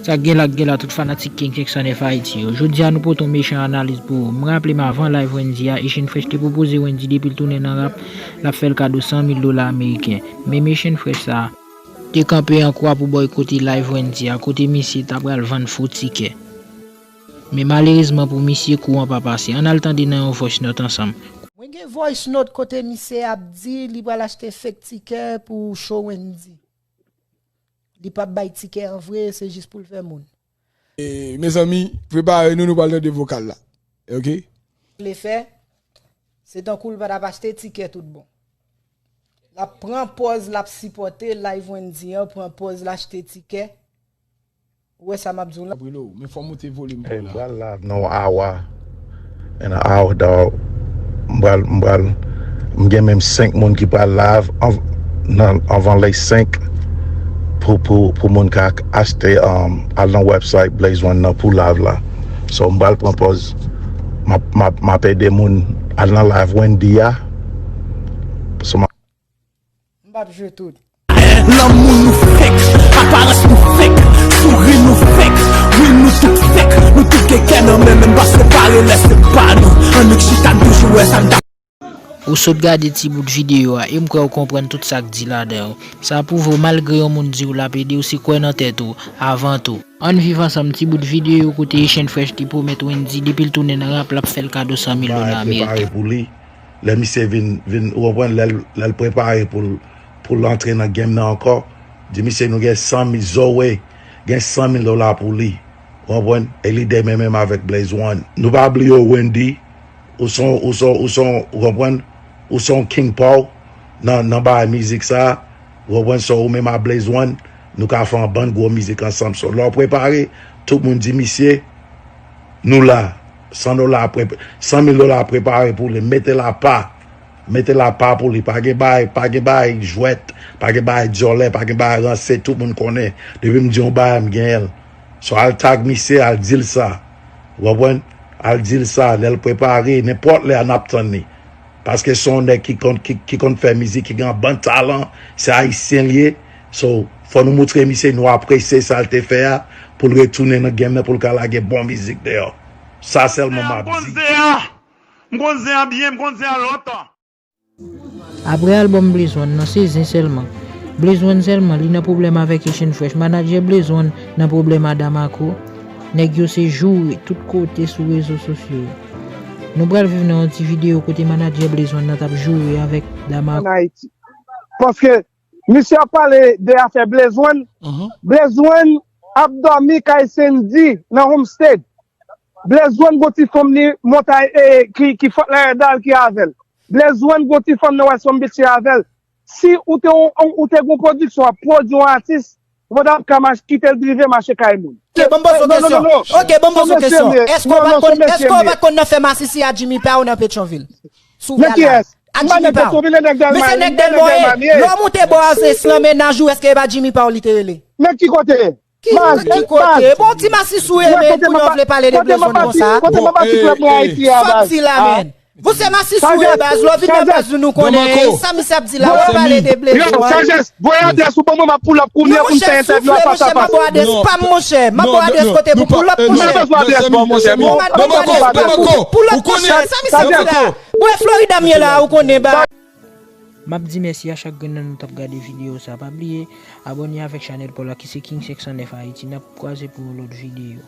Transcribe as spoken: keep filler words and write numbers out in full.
Sa k gen la, k gen la, tout fanatik King senk san nèf Ayiti yo. Jodi a, nou pote yon mechan analiz pou ou. M raple m avan live Wendy a, Echann Fresh te pwopoze Wendy depi l tounen nan rap, l ap fè l kado san mil dola ameriken. Men Echann Fresh sa a te kanpe an kwa pou bòykote live Wendy a, kote misye ta pral vann fo tikè. Men malerezman pou misye, kou an pa pase. Ann al tande nan yon voice note ansanm. Mwen gen voice note kote misye ap di li pral achte fake tikè pou show Wendy. Li p ap bay tikè an vre, se jis pou l fè moun. E, mezanmi, prepare nou, nou pral tande vokal la. Oke? Vle fè, se tankou l pa t ap achte tikè tout bon. L ap pran pòz, l ap sipòte live Wendy an, pran pòz, l achte tikè. Ou wè sa m ap di w la? Brilo, men fò w moute volim pou la. M pral live nan yon awa. In an hour, dawg. M pral, m pral, m gen menm senk moun ki pral live an, nan, anvan lè senk pou, pou, pou moun ka achte, um, al nan website Blaze One nan pou live la. So, m pral pran pòz. M ap, m ap, m ap ede moun al nan live Wendy a. So, m ap M p ap jwe tout. Lanmou nou fake, aparans nou fake, souri nou fake, wi nou tout fake, nou tout gen kè nan men, menm pa separe lè se pa nou, annik chita n toujou wè sa n ta. Ou sot gade ti bout videyo a, e m kwè ou konprann tout sa k di ladan yo. Sa pwouve w, malgre yon moun di w l ap ede w, se kwè nan tèt ou, avan tou. Ann viv ansanm ti bout videyo kote Echann Fresh te pwomèt Wendy depi l tounen nan rap, l ap fè l kado san mil dola ameriken. Prepare pou li. Lè misye vin, vin, ou konprann, lè l, lè l prepare pou l, pou l antre nan game nan ankò, di misye nou gen san mil, Zoe gen san mil dola pou li. Ou konprann? E li demen menm avèk Blaze One. Nou pa bliye w, Wendy, ou se yon, ou se yon, ou se yon, ou konprann? Ou se yon king pa w nan, nan bagay mizik sa. Ou konprann? So, ou menm a Blaze One, nou ka fè yon bann gwo mizik ansanm. So, lè w prepare, tout moun di misye, nou la. San dola, pre-, san mil dola prepare pou li. Mete l apa. Mete l apa pou li. Pa gen bagay, pa gen bagay jwèt, pa gen bagay dyòlè, pa gen bagay ranse, tout moun konnen. Depi m di yon bagay, m genyen l. So, al tag misye, al di l sa. Ou konprann? Al di l sa, lè l prepare, nenpòt lè a n ap tann li. Paske se yon nèg ki konn, ki, ki konn fè mizik, ki gen yon bann talan, se ayisyen l ye. So, fò nou moutre misye nou apresye sa l te fè a, pou l retounen nan game nan, pou l ka lage bon mizik deyò. Sa sèlman m ap di. M konn zen a, m konn zen a byen, m konn zen a lontan. Apre albòm Blaze One nan, se zen sèlman. Blaze One sèlman, li nan pwoblèm avèk Echann Fresh. Manadjè Blaze One nan pwoblèm a Damarco. Nèg yo se joure tout kote sou rezo sosyo yo. Nou pral viv nan yon ti videyo kote manadjè Blaze One nan t ap joure avèk Damarco. Ann Ayiti. Paske misye ap pale de afè Blaze One. Blaze One ap dòmi kay Sendy nan Homestead. Blaze One gon ti fanm li montay, e, ki, ki Fort Lauderdale ki avè l. Blaze One gon ti fanm nan West Palm Beach ki avè l. Si ou te, ou, ou te gon pwodiksyon, w ap pwodui yon atis, ou pa t ap ka mach-, kite l drive mache kay moun. Ok, ban m poze w kesyon. Ok, ban m poze w kesyon. Èske w pa t konn, èske w pa t konn nan fè masisi a Jimmy Power nan Petyonvil? Sou vyal la. A Jimmy Power. Men se nèg Dèlma ye. Lè w moute bò a Zens lan, mennaj ou, èske e pa Jimmy Power li te rele? Men ki kote? Ki, ki kote? Bon, ti masisi w ye, men kounye a w vle pale de Blaze One konsa. Kote m ap pati klèb mwen Ayiti a, baz? Sa w di la, men? Bon, se masisi w ye, baz, lè w vin nan baz nou, nou konnen sa misye ap di la, w ap pale de Blaze One. Yo, Sajès, voye adrès ou ban mwen, m ap pull up kounye a pou n fè entèvyou a fas a fas. Monchè, m ap ba w adrès pa m, monchè. M ap ba w adrès kote pou pull up, monchè. M pa bezwen adrès pa w, monchè. Bon, m ap ba w adrès pou pull up, monchè. Sa misye ap di la. Bon, e Florida m ye la, ou konnen, baz. M ap di mèsi a chak grenn nan nou t ap gade videyo sa. Pa bliye abòne avèk chanèl pa w la ki se King senk san nèf Ayiti. N ap kwaze pou yon lòt videyo.